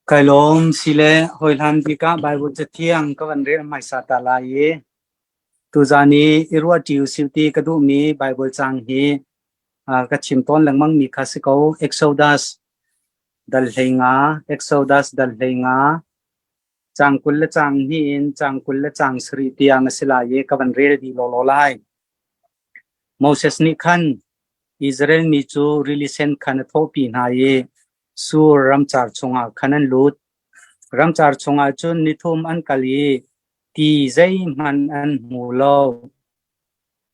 Kai lawm sile hawihlan bik ah Baibal Cathiang ka van rel hmaisa ta lai i tuzaan i i ruahṭi usih ti ka duhmi Baibal caang hi ka chim tawn lengmang mi kha si ko. Exodus dal 15, Exodus dal 15, caang 20 le caang hnih in caang 20 le caang 7 tiang a si lai i ka van rel dih lawlaw lai. Moses nih khan Israel mi cu rili sen khan a thawhpi hna i Sur ramcar chungah khan an lut. Ramcar chungah cun nithum an kal i ti zeihmanh an hmu lo.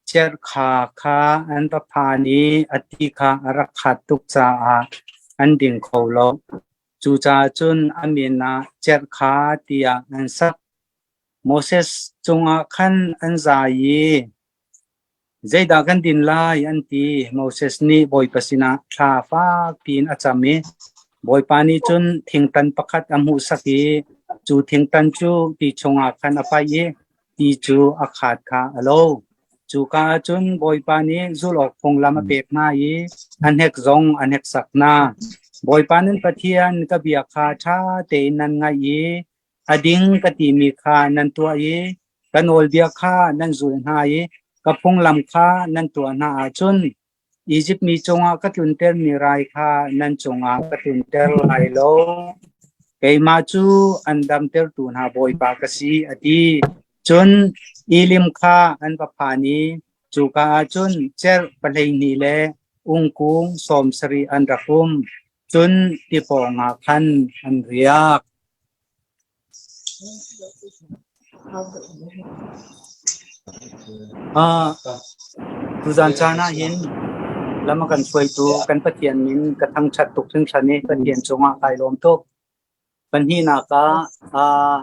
Cerhkha kha an va phan i a ti kha a rak khat tuk caah an ding kho lo. Cucaah cun a min ah Cerhkha tiah an sak. Moses cungah khan an zai i Zeidah kan din lai an ti. Moses nih Bawipa sinah thla fakpi in a cam i Bawipa nih cun thingtan pakhat a hmuhsak i cu thingtan cu ti chungah khan a paih i ti cu a khaat kha a lo. Cuka ah cun Bawipa nih zulh awk phunglam a pek hna i a hnek zong a hneksak hna. Bawipa nan Pathian ka bia kha ṭha tein nan ngaih i A ding ka timi kha nan tuah i ka nawlbia kha nan zulh hna i ka phunglam kha nan tuah hna ahcun Izipt mi cungah ka tluntermi rai kha nan cungah ka tlunter lai lo. Keimah cu an damtertu hna Bawipa ka si, a ti. Cun Elim kha an va phan i cuka ah cun cerh 12 le ungkung 70 an rak um. Cun ti pawngah khan an riak. Tuzaan caan ah hin lam a kan hruaitu kan Pathian min ka thangṭhat tuk hringhran i Pathian cungah kai lawm tuk. Pahnihnak ah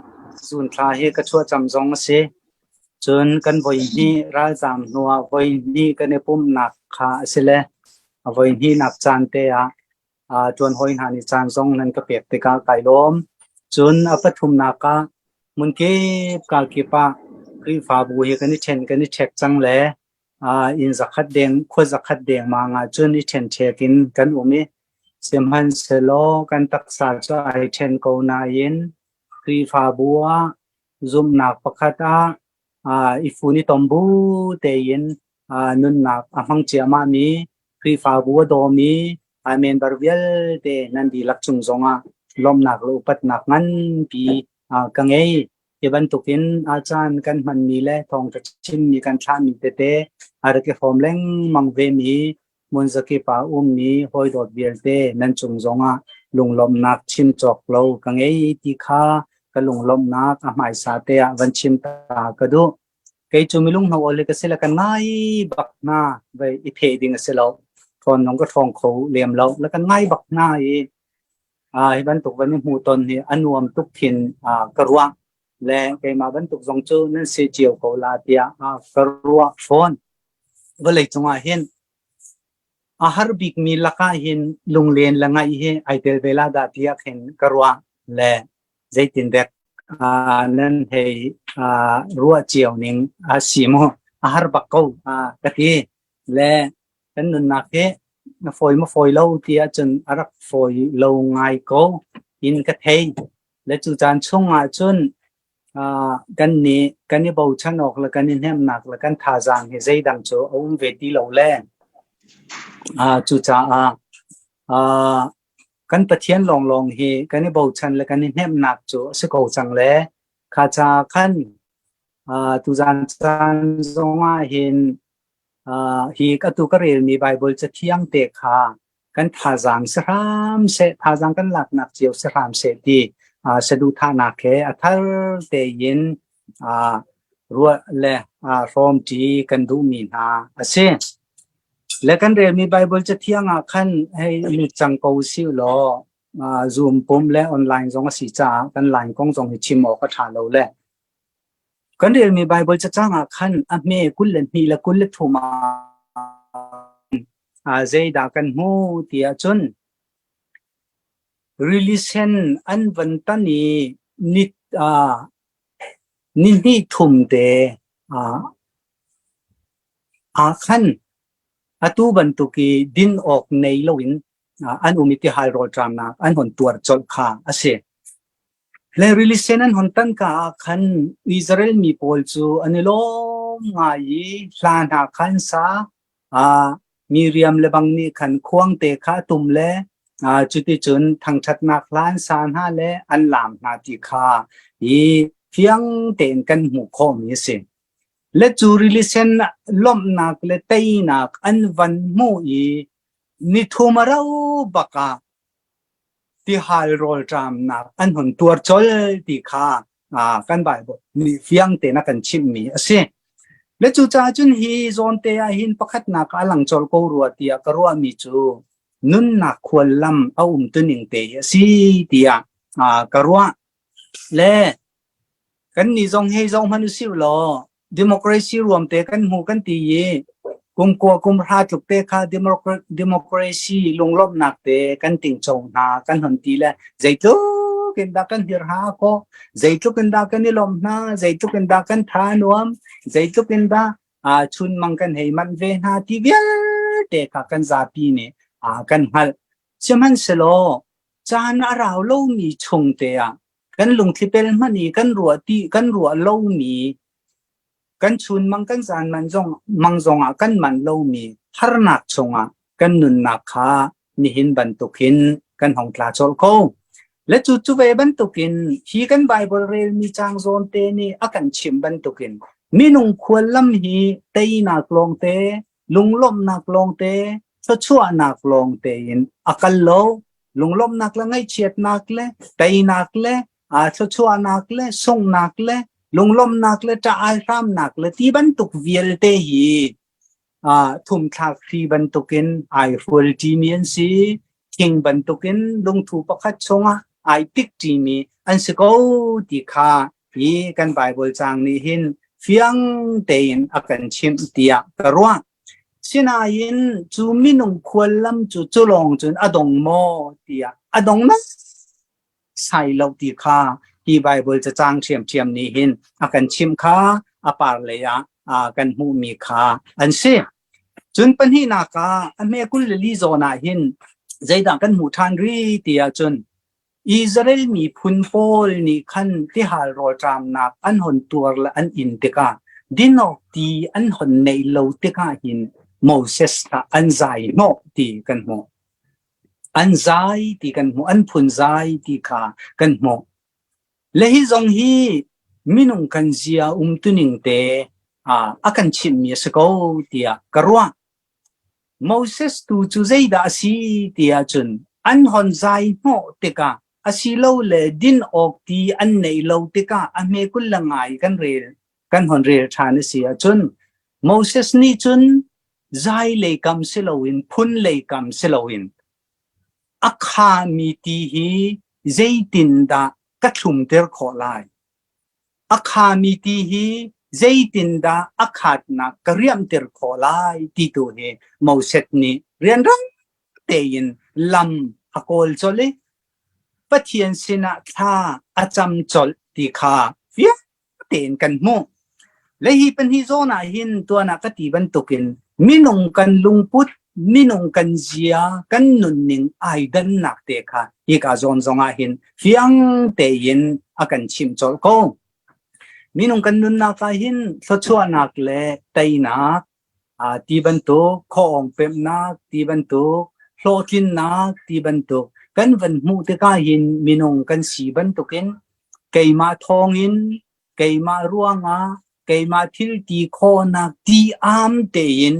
zunthla hi ka chuahcam zong a si. Cun kan voihnih ralzaam hnuah voihnih kan i pumhnak kha a si le a voihnihnak caan te ah ṭuan hawi hna nih caan zong nan ka pek tikah kai lawm. Cun a pathumnak ah hmunkip kalkip ah Khrihfabu hi kan i ṭhen kan i ṭhek cang le inn zakhat deng khua zakhat dengmang ah cun i ṭhenṭhek in kan um i sihmanhsehlaw kan taksa cu ai ṭhen ko nain Khrihfabu ah zumhnak pakhat ah i fun i tom bu tein nunnak a hmang ciahmah mi Khrihfabu a dawmi a member vialte nan dihlak cung zongah lawmhnak le upatnak nganpi ka ngei. Hi bantukin a caan kan hmanmi le thawngṭha chimmi kan thlahmi tete a rak i hrawm lengmang vemi hmunzakip ah ummi hawidawt vialte nan cung zongah lunglawmhnak chim cawk lo ka ngei ti kha ka lunglawmhnak a hmaisa te ah van chim ta ka duh. Kei cu milung hno awl ka si le kan ngai bak hna vei i pheh ding a si lo. Ṭhawn nong ka ṭhawng kho lem lo. Le kan ngai bak hna i hi bantuk van i hmu ton hi a nuam tuk thin ka ruah. Le keimah bantuk zong cu nan si cio ko la tiah ka ruah fawn. Vawlei cungah hin a har bikmi lakah hin lunglen le ngaih hi ai tel ve la dah tiah khin ka ruah. Le zeitindek nan hei ruah cio ning a si mu a har bak ko ka ti le kan nunnak hi na fawi ma fawi lo ti ahcun a rak fawi lo ngai ko in ka thei le cu caan chung ah cun kan nih kan i bochan awk le kan i hnemhnak le kan thazaang hi zeidang cu a um ve ti lo le cucaah Kan Pathian lawnglawng hi kan i bochan le kan i hnemhnak cu a si ko cang le kha ca khan tuzaan caan zongah hin hi atu ka relmi Baibal Cathiang te kha kan thazaang si hram seh, thazaang kan laknak cio si hram seh ti saduhthahnak he a thar tein ruah le hrawmṭi kan duhmi hna a si. Le kan relmi Baibal Cathiang ah khan hei lut cang ko usih law Zoom pum le online zong a si caah kan line kong zong hi chim awk a ṭha lo le kan relmi Baibal cacang ah khan a hme 22 le 23 ah zeidah kan hmu ti ahcun rili sen an van tan i ni ni hnih thum te Ah khan atu bantuk i din awk nei loin an um i tihal rawlṭamnak an hun tuar colh kha a si. Le rili sen an hon tan ka ah khan Israel mi pawl cu an i lawm ngai i hla hna kha an sa. Miriam le bang nih khan khuang te kha a tum le cuticun thangṭhatnak hla an sa hna le an laam hna ti kha hi fiang tein kan hmuh khawhmi a si. Le cu rili sen lawmhnak le teinak an van hmuh i nithum a rau bak ah tihal rawlṭamnak an hun tuar colh ti kha kan Bible nih fiang tein a kan chimhmi a si. Le cucaah cun hi zawnte ah hin pakhatnak a lang colh ko rua tiah ka ruahmi cu nunnak khuallam a umtuning te hi a si tiah ka ruah. Le kannih zong hei zoh hmanh usih law democracy ruam te kan hmu kan ti i kum kua kum hra tluk te kha democracy lunglawmhnak te kan tingco hna kan hon ti le zeitluk in dah kan hirha khawh, zeitluk in dah kan i lawmh hna, zeitluk in dah kan tha nuam, zeitluk in dah chunmang kan hei manh ve hna ti vialte kha kan zapi nih kan hngalh. Sihmanhsehlaw caan a rau lomi chung te ah kan lungthli pel hmanh i kan ruah ti kan ruah lomi kan chunmang kan zan man zong mang zongah kan man lomi harnak chungah kan nunnak kha nihin bantukin kan hong tla colh ko. Le cu cu ve bantukin hi kan Bible relmi caang zawn te nih a kan chimh bantukin minung khuallam hi teinak lawngte, lunglawmhnak lawngte, thluachuahnak lawngte in a kal lo. Lunglawmhnak le ngaihchiatnak le teinak le thluachuahnak le sunghnak le lunglawmhnak le ṭah aihramnak le ti bantuk vialte hi thumthlak hri bantukin ai hrual ṭimi an si. Thing bantukin lungthu pakhat chungah ai tik ṭimi an si ko ti kha hi kan Baibal caang nih hin fiang tein a kan chimh tiah ka ruah. Sinain cu minung khuallam cu cu lawng cun a dong maw tiah a dong sai lo ti kha hi Baibal cacang ṭhiamṭhiam nih hin a kan chimh kha a par lei ah kan hmuhmi kha an si. Cun pahnihnak ah a hme 24 zawn ah hin zeidah kan hmuh ṭhan rih ti ahcun Israel miphun pawl nih khan tihal rawlṭamnak an hon tuar le an in tikah dinawk ti an hon neih lo tikah hin Moses kha an zai hnawh ti kan hmuh. An zai ti kan hmuh, an phunzai ti kha kan hmuh. Le hi zong hi minung kan zia umtuning te a kan chimhmi a si ko tiah ka ruah. Moses tu cu zeidah a si ti ahcun an hon zai hnawh tikah asilole din awk ti an neih lo tikah a hme kul le ngai kan rel kan hon rel ṭhan a si ahcun Moses nih cun zai lei kam si loin phun lei kam si loin a khami ti hi zeitindah ka thlumter khawh lai? A khami ti hi zeitindah a khatnak ka riamhter khawh lai ti tu hi Moses nih rianrang tein lam a kawl colh i Pathian sinah thla a cam colh ti kha fiang tein kan hmuh. Le hi pahnih zawn ah hin tuan ah ka ti bantukin minung kan lungput, minung kan zia, kan nunning ai dannak te kha hika zawn zong ah hin fiang tein a kan chimh colh ko. Minung kan nunnak ah hin thluachuahnak le teinak ti bantuk, khuaawng pemhnak ti bantuk, hlawhtlinnak ti bantuk kan van hmuh tikah hin minung kan si bantukin keimah thawngin, keimah ruangah, keimah thil ti khawhnak ti am tein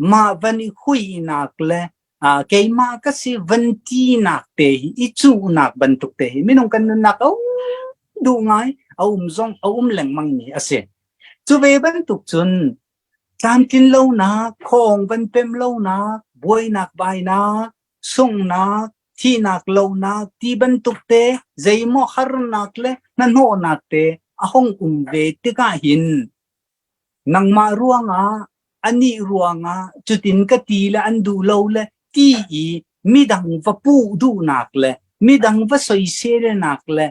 mah van i huihnak le keimah ka si van tinak te hi i cuhnak bantuk te hi minung kan nunnak a um duh ngai, a um zong a um lengmang mi a si. Cu ve bantuk cun tlamtlin lonak, khawng van pem lonak, buainak bainak, sunghnak, thihnak lonak ti bantuk te zeimaw harnak le hnahnawhnak te a hong um ve tikah hin nangmah ruangah anih ruangah cutin ka ti le an duh lo le ti i midang va puh duhnak le midang va soiselnak le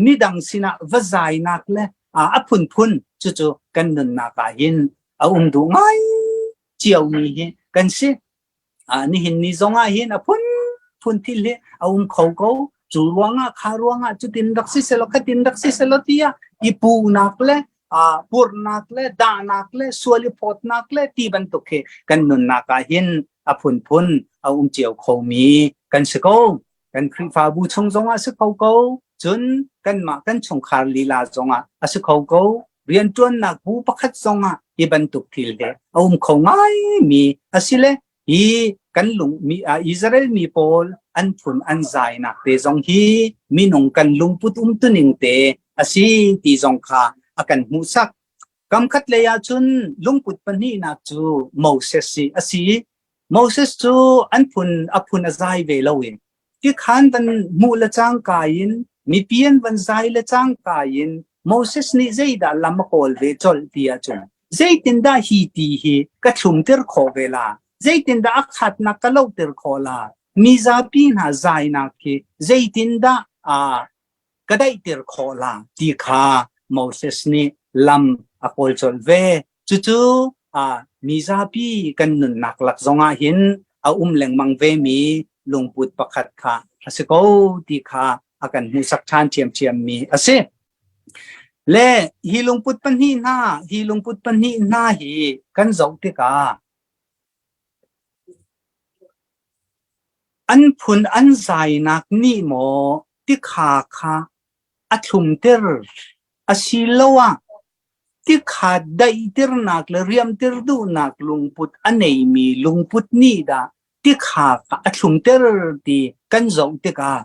midang sinah va zainak le a phunphun cucu kan nunnak ah hin a um duh ngai ciomi hi kan si. Nihin ni zong ah hin a phunphun thil hi a um kho ko. Cu ruangah kha ruangah cutin rak si selaw khatin rak si selaw tiah i puhnak le purnak le dahnak le sual i phawtnak le ti bantuk hi kan nunnak ah hin a phunphun a um cio khomi kan si ko. Kan Khrihfabu chung zongah si kho ko, cun kanmah kan chungkhar lila zongah a si kho ko. Rianṭuannak bu pakhat zongah hi bantuk thil he a um kho ngaimi a si le hi kan lung mi Israel mi pawl an phun an zainak te zong hi minung kan lungput umtuning te a si ti zong kha a kan hmuhsak. Kamkhat lei ah cun lungput pahnihnak cu Moses si a si. Moses cu an phun a phun a zai ve lo i tikhan van hmuh le cangka in mipi an van zai le cangka in Moses nih zeidah lam a kawl ve colh ti ahcun zeitindah hi ti hi ka thlumter khawh ve la? Zeitindah a khatnak ka lohter khawh la? Mi zapi hna zainak hi zeitindah ka daihter khawh la ti kha Moses nih lam a kawl colh ve. Cucu mi zapi kan nunnak lak zongah hin a um lengmang vemi lungput pakhat kha a si ko ti kha a kan hmuhsak ṭhan ṭhiamṭhiammi a si. Le hi lungput pahnih hna, hi lungput pahnih hna hi kan zoh tikah an phun an zainak nih maw tikha kha a thlumter asiloah tikha daihternak le riamter duhnak lungput a neimi lungput nih dah tikha kha a thlumter ti kan zoh tikah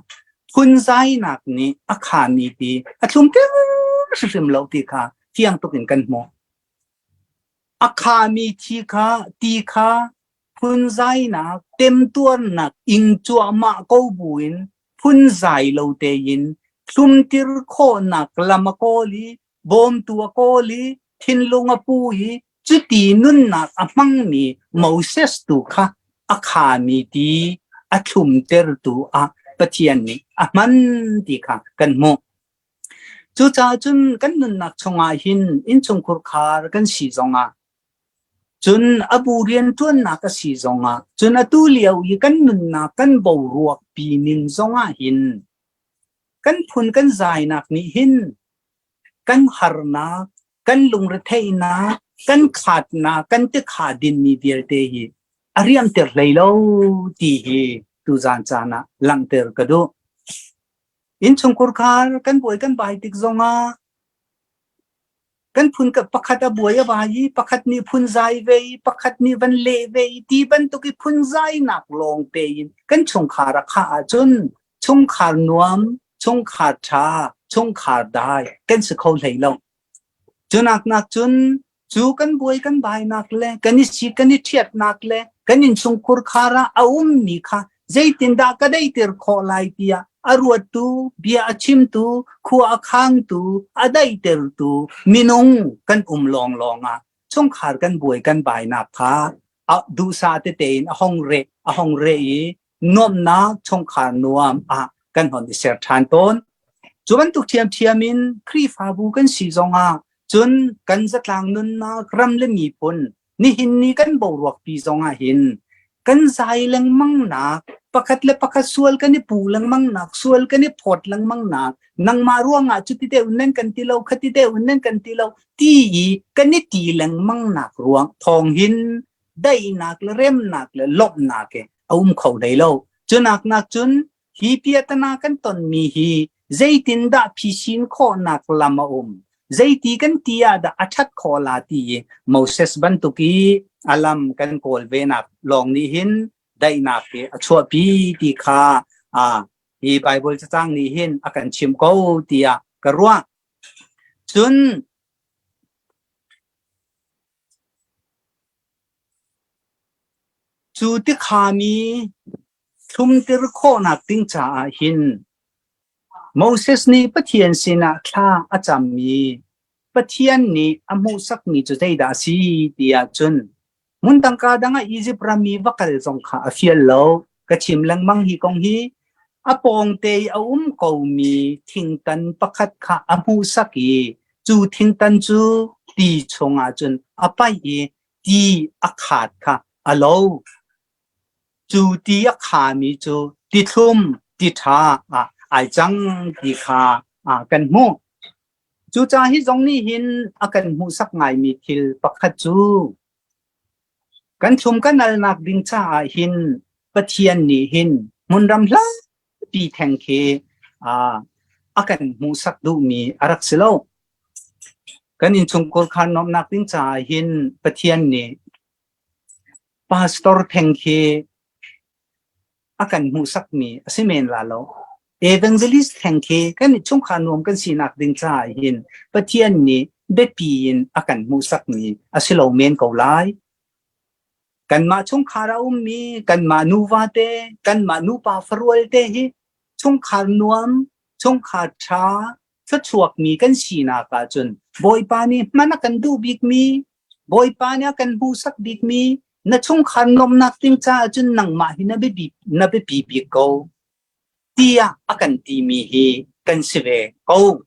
phunzainak nih a khami ti a thlumter hrimhrim lo ti kha fiang tuk in kan hmuh. A khami thi kha ti kha phunzainak temtuarnak ing cuahmah ko buin phunzai lo tein thlumtir khawhnak lam a kawl i bawmtu a kawl i thinlung a pu i cuti nunnak a hmangmi Moses tu kha a khami ti a thlumtertu ah Pathian nih a hman ti kha kan hmuh. Cucaah cun kan nunnak chungah hin innchungkhur khar kan si zongah cun a bu rianṭuannak a si zongah cun atu lio i kan nunnak kan boruak pi ning zongah hin kan phun kan zainak nih hin kan harnak, kan lungretheihnak, kan khaatnak, kan tikha dinmi vialte hi a riamter hlei lo ti hi tuzaan caan ah langhter ka duh. Innchungkhur khar kan buai kan bai tik zongah kan phun pakhat a buai a vai i pakhat nih phunzai ve i pakhat nih van leh ve i ti bantuk i phunzainak lawng tein kan chungkhar a khah ahcun chungkhar nuam, chungkhar ṭha, chungkhar dai kan si kho hlei lo. Cunak nak cun cu kan buai kan bainak le kan i si kan i ṭhiatnak le kan innchungkhur khar ah a ummi kha zeitindah ka daihter khawh lai tiah a ruattu, bia a chimtu, khua a khangtu, a daihtertu minung kan um lawnglawng ah chungkhar kan buai kan bainak kha a duhsah tete in a hong reh a hong reh i nuamhnak chungkhar nuam ah kan hon i ser ṭhan tawn. Cu bantuk ṭhiamṭhiam in Khrihfabu kan si zongah cun kan zatlang nunnak ram le miphun nihin ni kan boruak pi zongah hin kan zai lengmang nak pakhat le pakhat sual kan i pu lengmang nak sual kan i phawt lengmang nak nangmah ruangah cuti deuh nan kan ti lo khati deuh nan kan ti lo ti i kan i ti lengmang nak ruang thawng hin daihnak le remnak le lawmhnak he a um kho hlei lo. Cunak nak cun hi piatana kan tonmi hi zeitindah phisin khawhnak lam a um? Zeiti kan ti ah dah a ṭhat khawh la ti i Moses bantuk i a lam kan kawl venak lawng nih hin daihnak hi a chuahpi ti kha hi Bible cacang nih hin a kan chimh ko tiah ka ruah. Cun Cu tikhami thlumtir khawhnak ding caah hin Moses nih Pathian sinah thla a cam i Pathian nih a hmuhsakmi cu zeidah a si ti ahcun hmun tangka dang ah Izipt ram i va kal zong kha a fial lo. Ka chim lengmang hi kong hi a pawngte i a um komi thingtan pakhat kha a hmuhsak i cu thingtan cu ti chungah cun a paih i ti a khaat kha a lo. Cu ti a khami cu ti thlum, ti ṭha ah ai cang ti kha kan hmuh. Cucaah hi zong nih hin a kan hmuhsak ngaimi thil pakhat cu kan thlum kan alnak ding caah hin Pathian nih hin hmunram hlapi theng khi a kan hmuhsak duhmi a rak si lo. Kan innchungkhar khan nuamhnak ding caah hin Pathian nih pastor theng khi a kan hmuhsakmi a si men la lo. Evangelist theng khi kan chungkhar nuam kan sinak ding caah hin Pathian nih biapi in a kan hmuhsakmi a si lo men ko lai. Kanmah chungkhar a ummi, kanmah nuva te, kanmah nupa farual te hi chungkhar nuam, chungkhar ṭha, thluachuakmi kan sinak ahcun Bawipa nih hman a kan duh bikmi, Bawipa nih a kan hmuhsak bikmi, na chungkhar nuamhnak ding caah cun nangmah hi na biapi, na biapi bik ko tiah a kan timi hi kan si ve ko.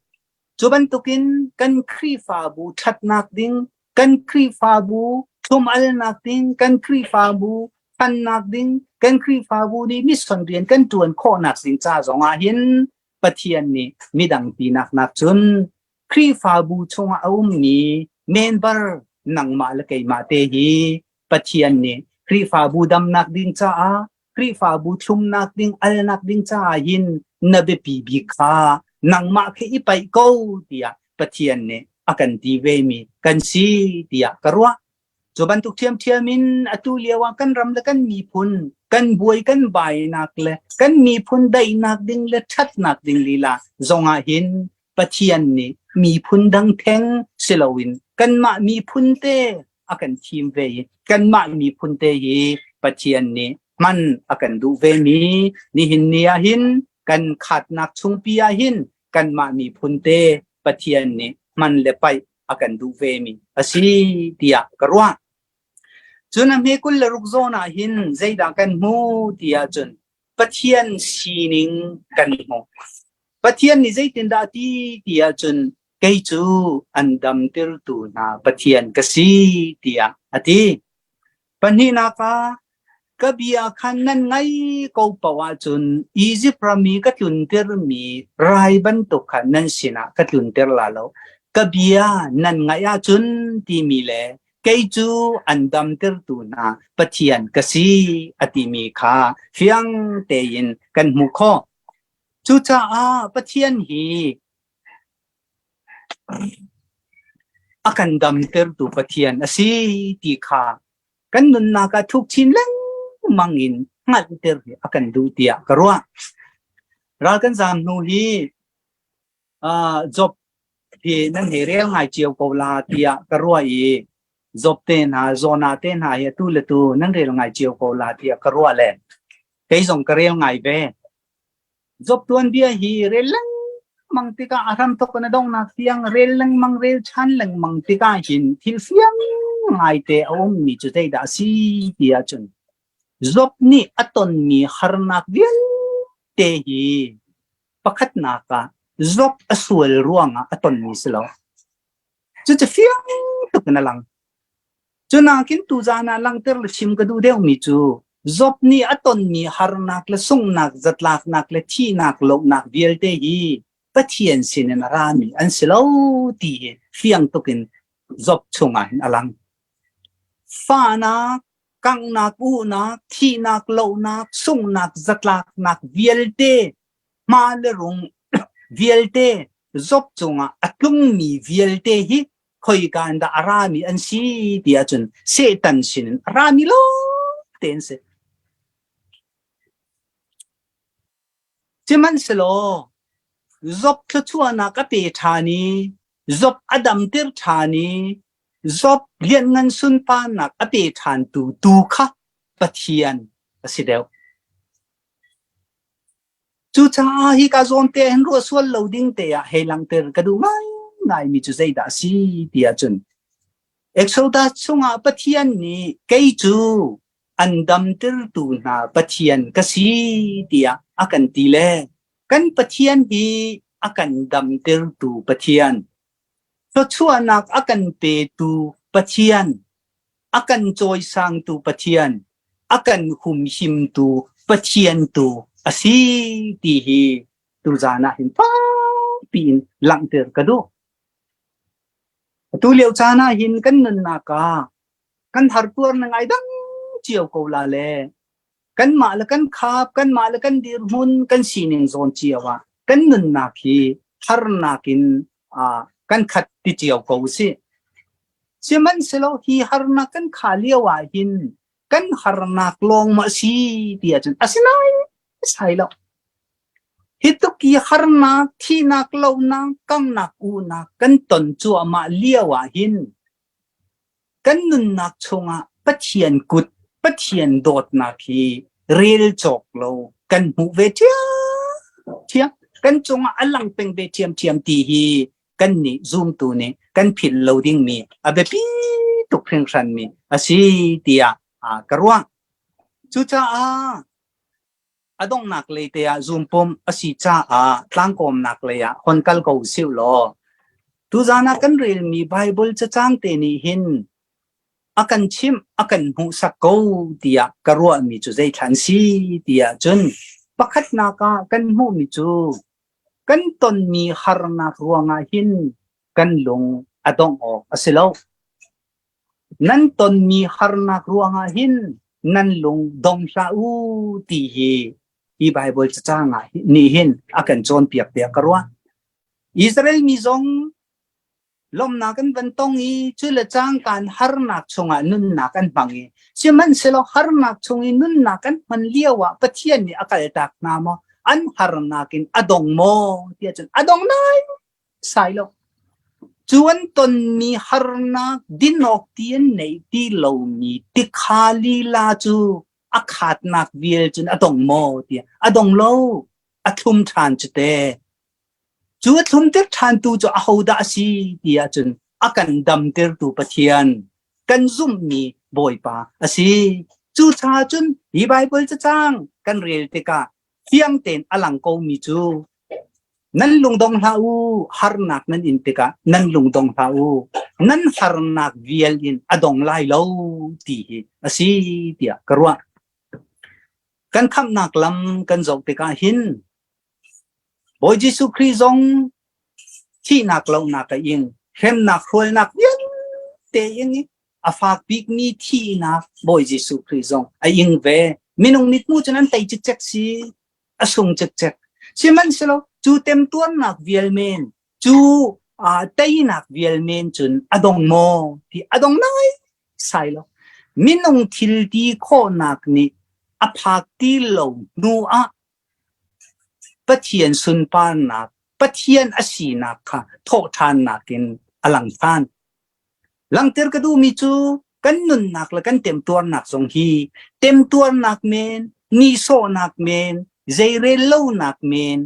Cu bantukin kan Khrihfabu ṭhatnak ding, kan Khrihfabu thlum-alnak ding, kan Khrihfabu ṭhannak ding, kan Khrihfabu nih mission rian kan ṭuan khawhnak ding ca zongah hin Pathian nih midang tinak nak cun Khrihfabu chungah a ummi member nangmah le keimah te hi Pathian nih Khrihfabu damnak ding caah Khrihfabu thlumnak ding alnak ding caah hin na biapi bik kha nangmah khi i paih ko tiah Pathian nih a kan ti ve mi kan si tiah ka ruah. Cu bantuk ṭhiamṭhiam in atu lio ah kan ram le kan miphun kan buai kan bainak le kan miphun daihnak ding le ṭhatnak ding lila zongah hin Pathian nih miphun dang theng si loin kanmah miphun te a kan thim ve i kanmah miphun te hi Pathian nih hman a kan duh ve mi nihin ni ah hin kan khatnak chungpi ah hin kanmah miphun te Pathian nih hman le paih a kan duh ve mi a si tiah ka ruah. Cun a hme 26 zawn ah hin zeidah kan hmu ti ahcun Pathian sining kan hmu. Pathian nih zeitindah a ti ti ahcun kei cu an damtertu hna Pathian ka si tiah a ti. Pahnihnak ah ka bia khan nan ngai ko paoh ahcun Izipt ram i ka tluntermi rai bantuk kha nan sinah ka tlunter la lo. Ka bia nan ngaih ahcun timi le kei cu an damtertu hna Pathian ka si a timi kha fiang tein kan hmuh khawh. Cucaah Pathian hi a kan damtertu Pathian a si ti kha kan nunnak ah thuk chin lengmang in hngalhter hi a kan duh tiah ka ruah. Ral kan zaam hnu hi uh, Job hi nan hei rel ngai cio ko la tiah ka ruah i Job te hna, Jonah te hna hi atu le tu nan rel ngai cio ko la tiah ka ruah le kei zong ka rel ngai ve. Job tuanbia hi rel lengmang tikah a hramthawk in a donghnak tiang rel lengmang rel ṭhan lengmang tikah hin thil fiang ngaite a ummi cu zeidah a si ti ahcun Job nih a tonmi harnak vialte hi pakhatnak ah Job a sual ruangah a tonmi si lo. Cucu fiang tuk in a lang. Cunakin tuzaan ah langhter le chim ka duh deuhmi cu Job nih a tonmi harnak le sunghnak, zatlaknak le thihnak, lohnak vialte hi Pathian sinin a rami an si lo ti hi fiang tuk in Job chungah hin a lang. Fahnak, kanghnak, uhnak, thihnak, lohnak, sunghnak, zatlaknak vialte, hma le rung vialte Job cungah a tlungmi vialte hi khoika in dah a rami an si ti ahcun Satan sinin a rami lawngte an si. Sihmanhsehlaw Job thluachuahnak a pe ṭhan i Job a damter ṭhan i Job lianngan sunparnak a pe ṭhantu tu kha Pathian a si deuh. Cucaah hika zawn te hin ruah sual lo ding te ah hei langhter ka duh ngaingaimi cu zeidah a si ti ahcun Exodus chungah Pathian nih kei cu an damtertu hna Pathian ka si tiah a kan ti le kan Pathian hi a kan damtertu Pathian, thluachuahnak a kan petu Pathian, a kan cawisangtu Pathian, a kan humhimtu Pathian tu a si ti hi tuzaan ah hin fakpi in langhter ka duh. Atu lio caan ah hin kan nunnak ah kan hartuar na ngai dang cio ko la le kanmah le kan khap, kanmah le kan dirhmun, kan sining zawn cio ah kan nunnak hi harnak in kan khat ti cio ko si. Sihmanhsehlaw hi harnak kan kha lio ah hin kan harnak lawng ma si ti ahcun asinain sai lo. Hi tuk i harnak, thihnak, lohnak, kangnak, uhnak kan ton cuahmah lio ah hin kan nunnak chungah Pathian kut, Pathian dawtnak hi rel cawk lo kan hmuh ve ṭhiamṭhiam. Kan cungah a lang peng ve ṭhiamṭhiam ti hi kan nih zumtu nih kan philh lo dingmi a biapi tuk hringhranmi a si tiah ka ruah. Cucaah a donghnak lei te ah zumpum a si caah tlangkawmnak lei ah hon kal ko usih law tuzaan ah kan relmi Baibal cacang te nih hin a kan chimh a kan hmuhsak ko tiah ka ruahmi cu zeithlan si tiah cun pakhatnak ah kan hmuhmi cu kan tonmi harnak ruangah hin kan lung a dongh awk a si lo. Nan tonmi harnak ruangah hin nan lung dong hlah u ti hi hi Baibal cacang ah nih hin a kan cawnpiak tiah ka ruah. Israel mi zong lawmnak an van tong i cu le cangkaan harnak chungah nunnak an hmang i sihmanhsehlaw harnak chung i nunnak an hman lio ah Pathian nih a kaltak hna maw an harnak in a dong maw tiah cun a dong nai sai lo. Cu an tonmi harnak dinawk ti an neih ti lomi tikha lila cu a khatnak vial cun a dong maw tiah a dong lo a thlum ṭhan cu te. Cu a thlumter ṭhantu cu ahodah a si ti ahcun a kan damtertu Pathian kan zumhmi Bawipa a si. Cucaah cun hi Baibal cacang kan rel tikah fiang tein a lang komi cu nan lungdong hlah u, harnak nan in tikah nan lungdong hlah u, nan harnak vial in a dong lai lo ti hi a si tiah ka ruah. Kan khamhnak lam kan zoh tikah hin Bawi Jesuh Khrih zong thihnak lohnak a ing, hremnak hrualnak vialte ing i a fak bikmi thihnak Bawi Jesuh Khrih zong a ing ve. Minung mithmuh cun an tei cikcek si, a sung cikcek. Sihmanhsehlaw cu temtuarnak vial men, cu teinak vial men cun a dong maw ti a dong nai sai lo. Minung thil ti khawhnak nih a phak ti lo hnu ah Pathian sunparnak, Pathian a sinak kha thawhṭhannak in a lang ṭhan. Langhter ka duhmi cu kan nunnak le kan temtuarnak zong hi temtuarnak men, nihsawhnak men, zeirel lonak men,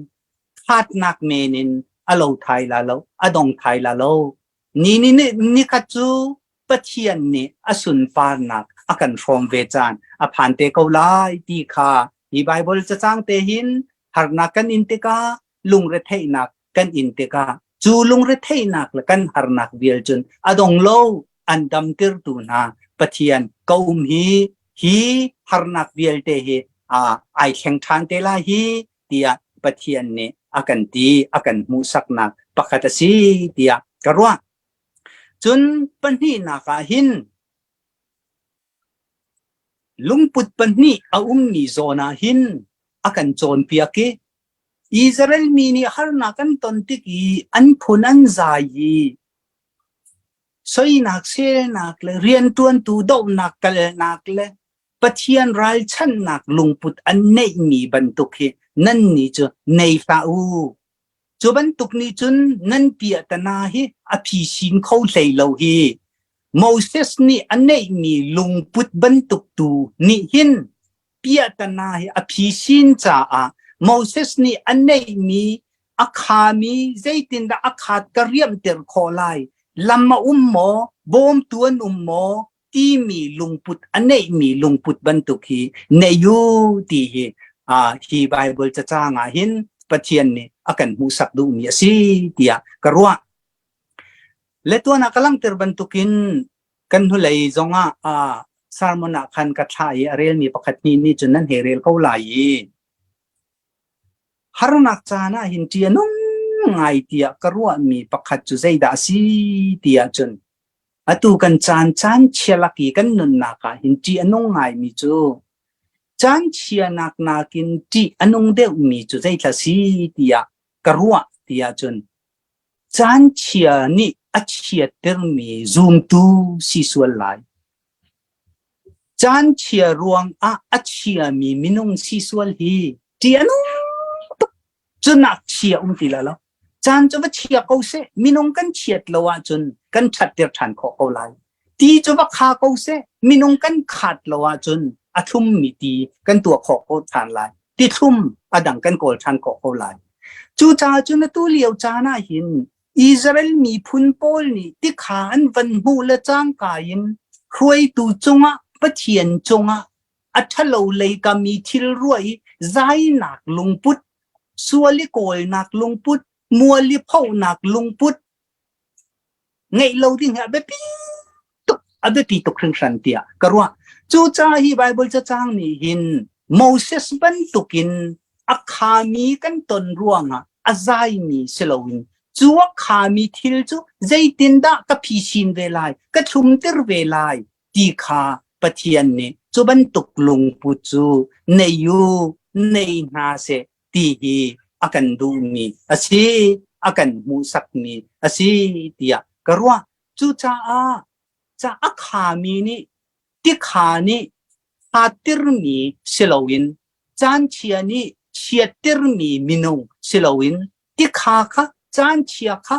khaatnak men in a lo thai la lo, a dong thai la lo. Ni ni nikhat cu Pathian nih a sunparnak a kan hrawm ve caan a phan te ko lai ti kha hi Baibal cacang te hin harnak kan in tikah lungretheihnak kan in tikah cu lungretheihnak le kan harnak vial cun a dong lo an damtirtu hna Pathian ka um hi hi harnak vialte hi ai thleng ṭhan te lai hi tiah Pathian nih a kan ti a kan hmuhsaknak pakhat a si tiah ka ruah. Cun pahnihnak ah hin lungput pahnih a ummi zawn ah hin a kan cawnpiak i Israel mi nih harnak an ton tik i an phun an zai i soinak selnak le rianṭuantu dohnak kalnak le Pathian ralchanhnak lungput an neihmi bantuk hi nannih cu nei hlah u. Cu bantuk nih cun nan piahtana hi a phisin kho hlei lo hi. Moses nih a neihmi lungput bantuk tu nih hin piahtana hi a phisin caah Moses nih a neihmi a khami zeitindah a khaat ka riamhter khawh lai lam a um maw bawmtu an um maw timi lungput a neihmi lungput bantuk hi nei u ti hi hi Bible cacang ah hin Pathian nih a kan hmuhsak duhmi a si tiah ka ruah. Le tuan ah ka langhter bantukin kan hnulei zongah sermon ah khan ka thlah i a relmi pakhat hnih nih cun nan hei rel ko lai i. Harnak caan ah hin ṭih a nung ngai tiah ka ruahmi pakhat cu zeidah a si ti ahcun atu kan caan caan chia lak i kan nunnak ah hin ṭih a nung ngaimi cu caan chianak nakin ṭih a nung deuhmi cu zeithla si tiah ka ruah ti ahcun caan chia nih a chiattermi zumtu si sual lai. Caan chia ruangah a chiami minung si sual hi ṭih a nung tuk. Cunak chia um ti lai lo. Caan cu va chia ko seh, minung kan chiat lo ahcun kan ṭhatter ṭhan khawh ko lai. Ti cu va kha ko seh, minung kan khaat lo ahcun a thlummi ti kan tuah khawh ko ṭhan lai. Ti thlum a dang kan kawl ṭhan khawh ko lai. Cucaah cun atu lio caan ah hin Israel miphun pawl nih tikha an van hmuh le cangka in hruaitu cungah Pathian cungah a ṭhalo lei kam i thil ruah i zainak lungput, sual i kawlnak lungput, mual i phohnak lungput ngeih lo ding hi a biapi tuk a biapi tuk hringhran tiah ka ruah. Cucaah hi Baibal cacang nih hin Moses bantukin a khami kan ton ruangah a zaimi si loin cu a khami thil cu zeitindah ka phisin ve lai, ka thlumter ve lai ti kha Pathian nih cu bantuk lungput cu nei u, nei hna seh ti hi a kan duhmi a si, a kan hmuhsakmi a si tiah ka ruah. Cucaah ca a khami nih tikha nih aa si loin caanchia nih chiattermi minung si loin tikha kha caanchia kha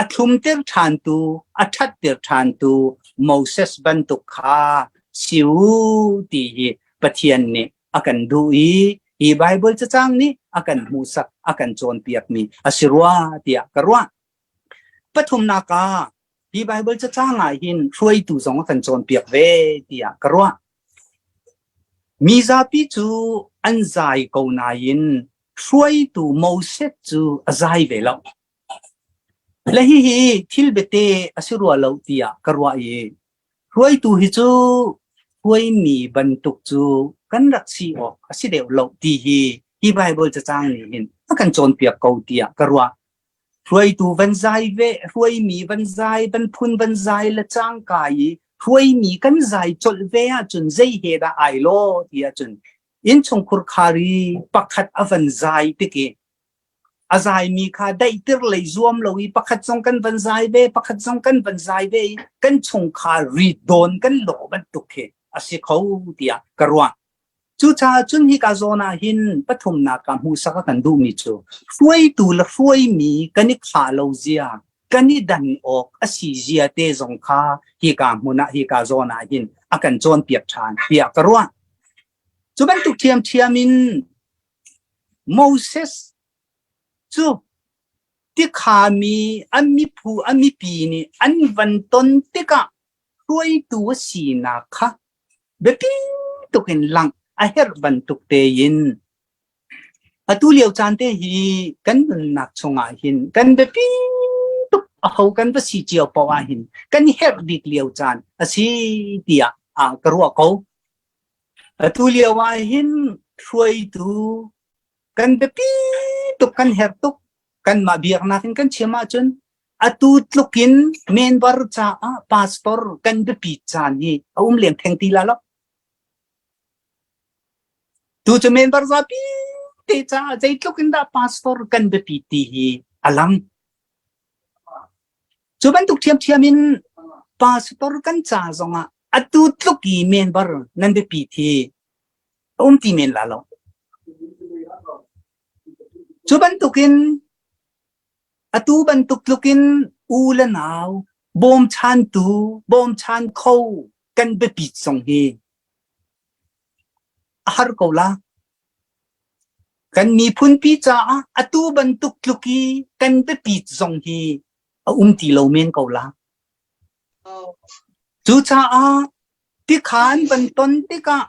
a thlumter ṭhantu, a ṭhatter ṭhantu Moses bantuk kha si u ti hi Pathian nih a kan duh i hi Baibal cacang nih a kan hmuhsak, a kan cawnpiakmi a si rua tiah ka ruah. Pathumnak ah hi Baibal cacang ah hin hruaitu zong a kan cawnpiak ve tiah ka ruah. Mi zapi cu an zai ko nain hruaitu Moses cu a zai ve lo. Le hihi thil biate a si rua lo tiah ka ruah i hruaitu hi cu hruaimi bantuk cu kan rak si awk a si deuh lo ti hi hi Baibal cacang nih hin a kan cawnpiak ko tiah ka ruah. Hruaitu van zai ve, hruaimi van zai, van phun van zai le cangka i hruaimi kan zai colh ve ahcun zei he dah ai law ti ahcun innchungkhur khar i pakhat a van zai tik i a zaimi kha daihtir lei zuam lo i pakhat zong kan van zai ve, pakhat zong kan van zai ve i kan chungkhar rit dawn kan lawh bantuk khi a si kho tiah ka ruah. Cucaah cun hika zawn ah hin pathumnak ah hmuhsak a kan duhmi cu hruaitu le hruaimi kan i khah lo zia, kan i dan awk a si zia te zong kha hika hmun ah hika zawn ah hin a kan cawnpiak ṭhan tiah ka ruah. Cu bantuk ṭhiamṭhiam in Moses cu tikhami a miphu a mipi nih an van ton tikah hruaitu a sinak kha biapi tuk in langh a herh bantuk tein atu lio caan te hi kan nunnak chungah hin kan biapi tuk aho kan va si cio paoh ah hin kan herh bik lio caan a si tiah ah ka ruah ko. Atu lio ah hin hruaitu kan biapi tuk kan herh tuk kanmah biaknak in kan chim ahcun atu tluk in member caah pastor kan biapi caan hi a um leng theng ti la lo. Tu cu member zapi te caah zeitluk in dah pastor kan biapi ti hi a lang. Cu bantuk ṭhiamṭhiam in pastor kan ca zongah atu tluk i member nan biapi hi a um ti men la lo. Cu bantukin atu bantuk tlukin u le nau bawmchantu, bawmchan kho kan biapit zong hi a har ko la. Kan miphunpi caah atu bantuk tluk i kan biapit zong hi a um ti lo men ko la. Cucaah tikhan van ton tikah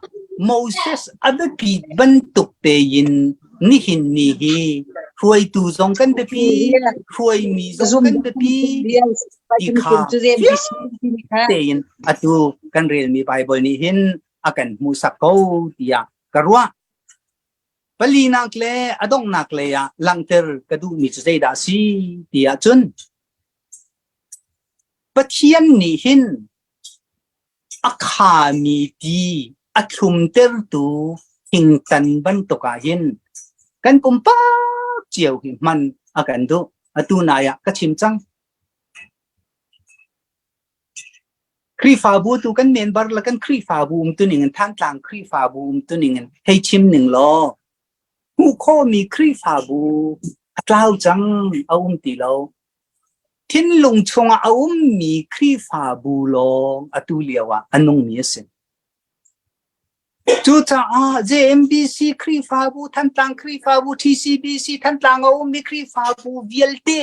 Moses a biapi bantuk tein nihin ni hi hruaitu zong kan biapi, hruaimi zong kan biapi ti kha fiang tein atu kan relmi Baibal nih hin a kan hmuhsak ko tiah ka ruah. Palinak le a donghnak lei ah langhter ka duhmi cu zeidah a si ti ahcun Pathian nih hin a khami ti a thlumtertu thingtan bantuk ah hin kan pumpak cio hi hman a kan duh. Atu nai ah ka chim cang. Khrihfabu tu kan member le kan Khrihfabu umtuning in Thantlang Khrihfabu umtuning in hei chim ning law hmuh khawhmi Khrihfabu a tlau cang a um ti lo. Thinlung chungah a ummi Khrihfabu lawng atu lio ah a nungmi a si. Cucaah JMBC Khrihfabu, Thantlang Khrihfabu, TCBC Thantlang a ummi Khrihfabu vialte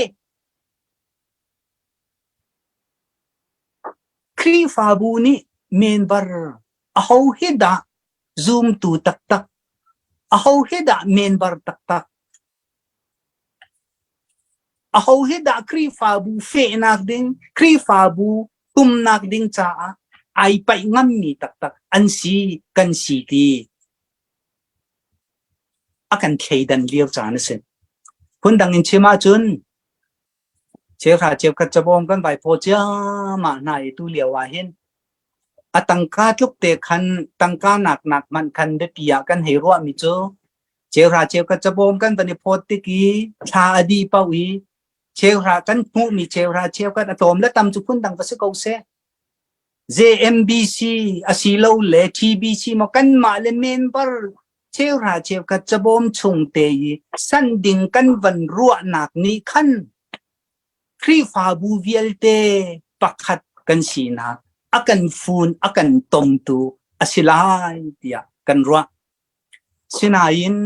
Khrihfabu nih member aho hi dah zumtu taktak, aho hi dah member taktak, aho hi dah Khrihfabu fehnak ding, Khrihfabu tumnak ding caah ai paih ngammi taktak an si, kan si ti a kan thleidan lio caan a si. Phundang in chim ahcun Cheuhra cheukhat cabawm kan vai phaw ciammah hna i tu lio ah hin a tangka tluk te khan tangka nak nak hmanh khan biapi ah kan hei ruahmi cu cheuhra cheukhat cabawm kan van i phawt tik i thla a dih paoh i cheuhra kan hmuhmi cheuhra cheukhat a tlawm le tam cu phundang va si ko seh. JMBC asilole TBC maw kanmah le member cheuhra cheukhat cabawm chung te i sanh ding kan van ruahnak nih khan Khrihfabu vialte pakhat kan sinak a kan fun a kan tomtu a si lai tiah kan ruah. Sinain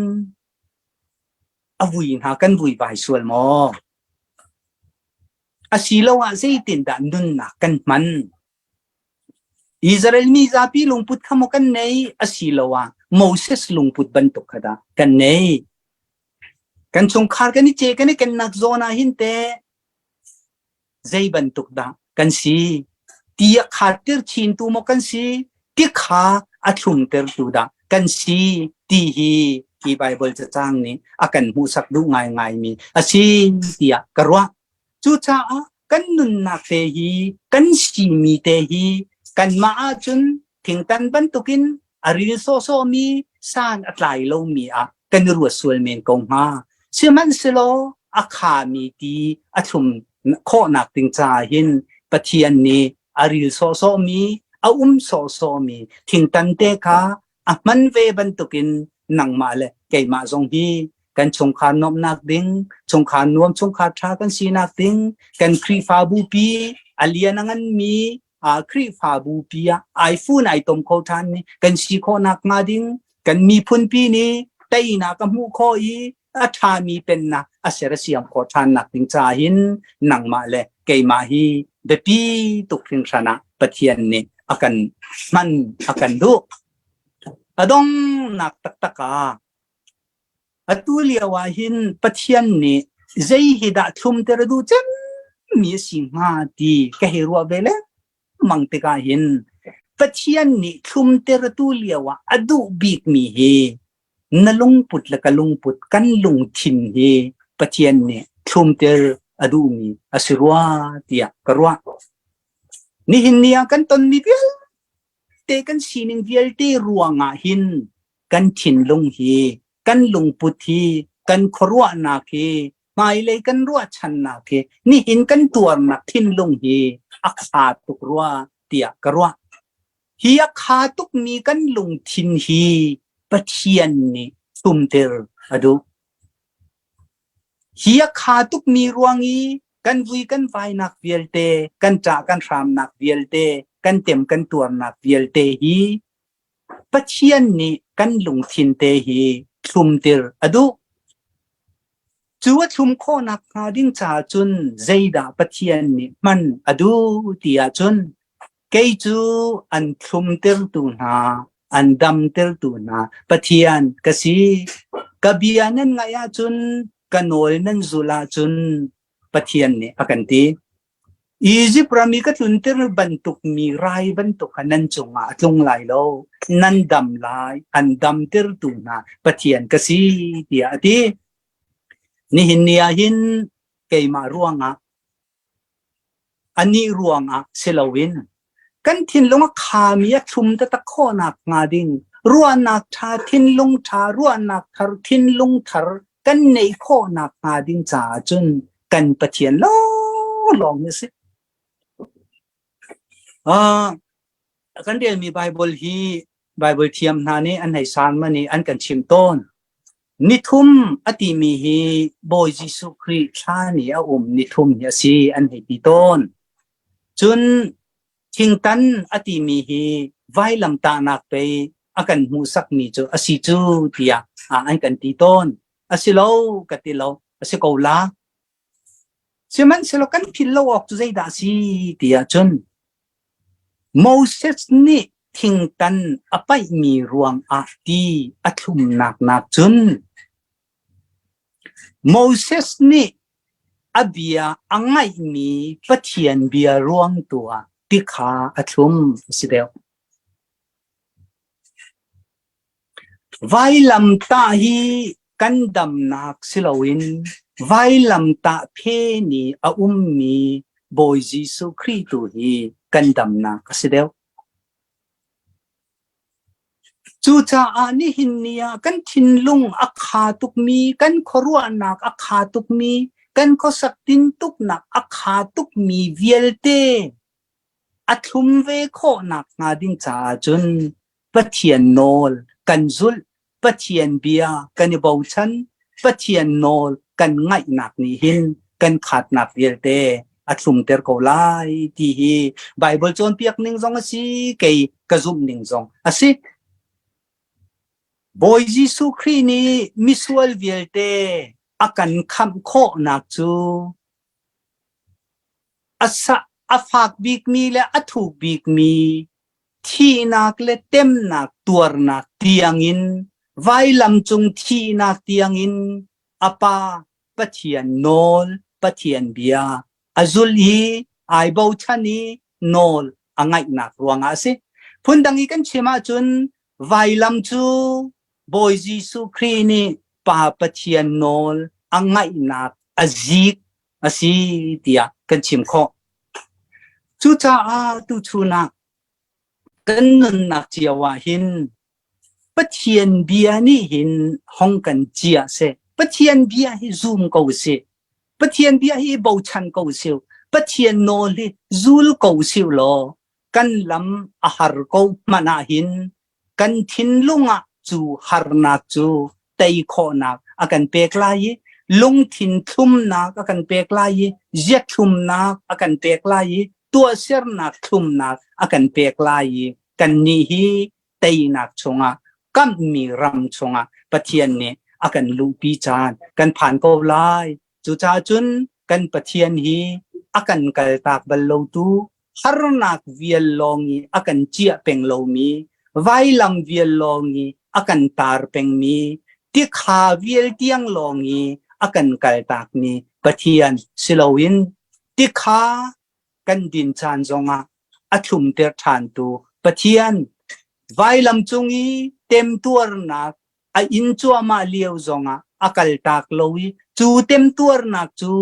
a vui hna kan vui vai sual maw? Asiloah zeitindah nunnak kan hman? Israel mi zapi lungput kha maw kan nei asiloah Moses lungput bantuk kha dah kan nei? Kan chungkhar kan i ce kan i kennak zawn ah hin teh zei bantuk dah kan si? Ti a khaattir chintu maw kan si? Ti kha a thlumtertu dah kan si ti hi hi Baibal cacang nih a kan hmuhsak duh ngaingaimi a si tiah ka ruah. Cucaah kan nunnak te hi kan simi te hi kanmah ahcun thingtan bantukin a ril sawhsawhmi san a tlai lomi ah kan i ruat sual men ko hnga. Sihmanhsehlaw a khami ti a thlum khawhnak ding caah hin Pathian nih a ril sawhsawhmi, a um sawhsawhmi thingtan te kha a hman ve bantukin nangmah le keimah zong hi kan chungkhar nuamhnak ding, chungkhar nuam, chungkhar ṭha kan sinak ding, kan Khrihfabu pi a lian a nganmi Khrihfabu pi ah ai fun ai tom kho ṭhan mi kan si khawhnak hnga ding, kan miphun pi nih teinak a hmuh khawh i a ṭhami pennak a ser a siam khawh ṭhannak ding caah hin nangmah le keimah hi biapi tuk hringhran ah Pathian nih a kan hman a kan duh. A donghnak taktak ah atu lio ah hin Pathian nih zei hi dah thlumter a duh cemmi a si hnga ti ka hei ruah ve lengmang tikah hin Pathian nih thlumter atu lio ah a duh bikmi hi na lungput le ka lungput kan lungthin hi Pathian nih thlumter a duhmi a si rua tiah ka ruah. Nihin ni ah kan tonmi vialte kan sining vialte ruangah hin kan thinlung hi kan lungput hi kan khuaruahnak hi hmailei kan ruahchannak hi nihin kan tuarnak thinlung hi a kha tuk rua tiah ka ruah. Hi a kha tukmi kan lungthin hi Pathian nih tumter a duh. Hi a kha tukmi ruang i kan vui kan vainak vialte, kan ṭah kan hramnak vialte, kan tem kan tuarnak vialte hi Pathian nih kan lungthin te hi thlumtir a duh. Cu a thlum khawhnak hnga ding caah cun zeidah Pathian nih hman a duh ti ahcun Kei cu an thlumtertu hna, an damtertu hna Pathian ka si. Ka bia nan ngaih ahcun, ka nawl nan zulh ahcun Pathian nih a kan ti. Izipt ram i ka tlunter bantuk mi rai bantuk kha nan cungah a tlung lai lo. Nan dam lai, an damtertu hna Pathian ka si, tiah a ti. Nihin ni ah hin keimah ruangah anih ruangah si loin kan thinlung a khami a thlum taktak khawhnak hnga ding ruahnak ṭha, thinlung ṭha, ruahnak thar, thinlung thar kan neih khawhnak hnga ding caah cun kan Pathian lawnglawng hi a si. Uh, kan relmi Bible hi Bible thiam hna nih an hei san man i an kan chim tawn. Nithum a timi hi Bawi Jesuh Khrih thla ni a um nithum hi a si an hei ti tawn. Cun thingtan a timi hi vailamtahnak pei a kan hmuhsakmi cu a si cu tiah an kan ti tawn. A si lo ka ti lo, a si ko la. Sihmanhsehlaw kan philh lo awk cu zeidah a si ti ahcun Moses nih thingtan a paihmi ruangah ti a thlumnak nakcun Moses nih a bia a ngaihmi Pathian bia ruang tu ah ti kha a thlum a si deuh. Vailamtah hi kan damnak si loin vailamtah phen i a ummi Bawi Jesuh Khrih tu hi kan damnak a si deuh. Cucaah nihin ni ah kan thinlung a kha tukmi, kan khuaruahnak a kha tukmi, kan khuasak tintuknak a kha tukmi vialte a thlum ve khawhnak hnga ding caah cun Pathian nawl kan zulh, Pathian bia kan i bochan, Pathian nawl kan ngaihnak nih hin kan khatnak vialte a thlumter ko lai ti hi Bible cawnpiak ning zong a si, kei ka zumh ning zong a si. Bawi Jesuh Khrih nih misual vialte a kan khamh khawhnak cu A fak bikmi le a thuk bikmi thihnak le temnak tuarnak tiangin vailam cung thihnak tiangin a Pa Pathian nawl, Pathian bia a zulh i ai bochan i nawl a ngaihnak ruangah a si. Phundang i kan chim ahcun vailam cu Bawi Jesuh Khrih nih Pa Pathian nawl a ngaihnak a zik a si tiah kan chim khawh. Cucaah tuchun ah kan nunnak cio ah hin Pathian bia nih hin hong kan ciah seh. Pathian bia hi zum ko sih. Pathian bia hi bochan ko sih. Pathian nawl hi zul ko sih law kan lam a har ko hmanh ah hin kan thinlung ah cu harnak cu tei khawhnak a kan pek lai i lungthin thlumnak a kan pek lai i ziathlumnak a kan pek lai i tuahsernak thlumnak a kan pek lai i kannih hi teinak chungah kamhmi ram chungah Pathian nih a kan luhpi caan kan phan ko lai. Cucaah cun kan Pathian hi a kan kaltak bal lotu harnak vial lawng i a kan ciah peng lomi, vailam vial lawng i a kan tar pengmi, tikha vial tiang lawng i a kan kaltakmi Pathian si loin tikha kan din caan zongah a thlumter ṭhantu Pathian vailam cung i temtuarnak a inn cuahmah lio zongah a kaltak lo i cu temtuarnak cu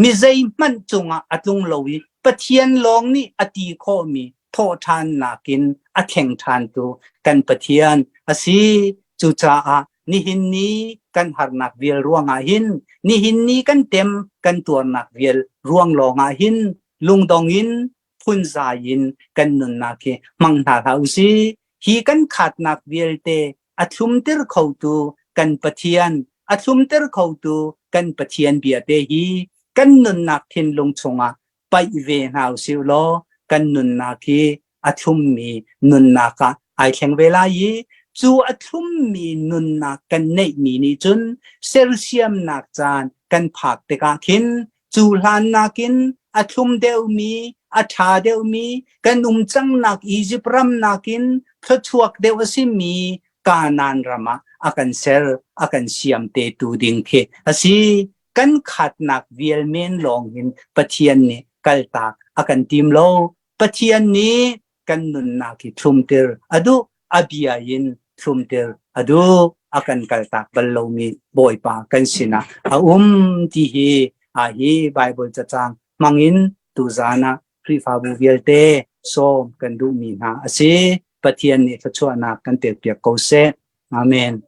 mi zeihmanh cungah a tlung lo i Pathian lawng nih a ti khawhmi thawhṭhannak in a thleng ṭhantu kan Pathian a si. Cucaah nihin ni kan harnak vial ruangah hin nihin ni kan tem kan tuarnak vial ruang lawngah hin lungdong in phunzai in kan nunnak hi hmang hna hlah u sih. Hi kan khatnak vialte a thlumter khotu kan Pathian, a thlumter khotu kan Pathian bia te hi kan nunnak thinlung chungah paih ve hna u sih law kan nunnak hi a thlummi nunnak ah ai thleng ve lai i cu a thlummi nunnak kan neihmi nih cun sersiamnak caan kan phak tikah khin cu hlan nakin a thlum deuhmi, a ṭha deuhmi, kan um cangnak Izipt ram nakin thluachuak deuh a simi Kanaan ram ah a kan ser, a kan siam te tu ding khi a si. Kan khatnak vial men lawng hin Pathian nih kaltak a kan tim lo. Pathian nih kan nunnak hi thlumtir a duh, a bia in thlumtir a duh, a kan kaltak bal lomi Bawipa kan sinah a um ti hi a hi Bible cacang hmangin tuzan ah Khrihfabu vialte sawm kan duhmi hna a si. Pathian nih thluachuahnak kan pekpiak ko seh. Amen.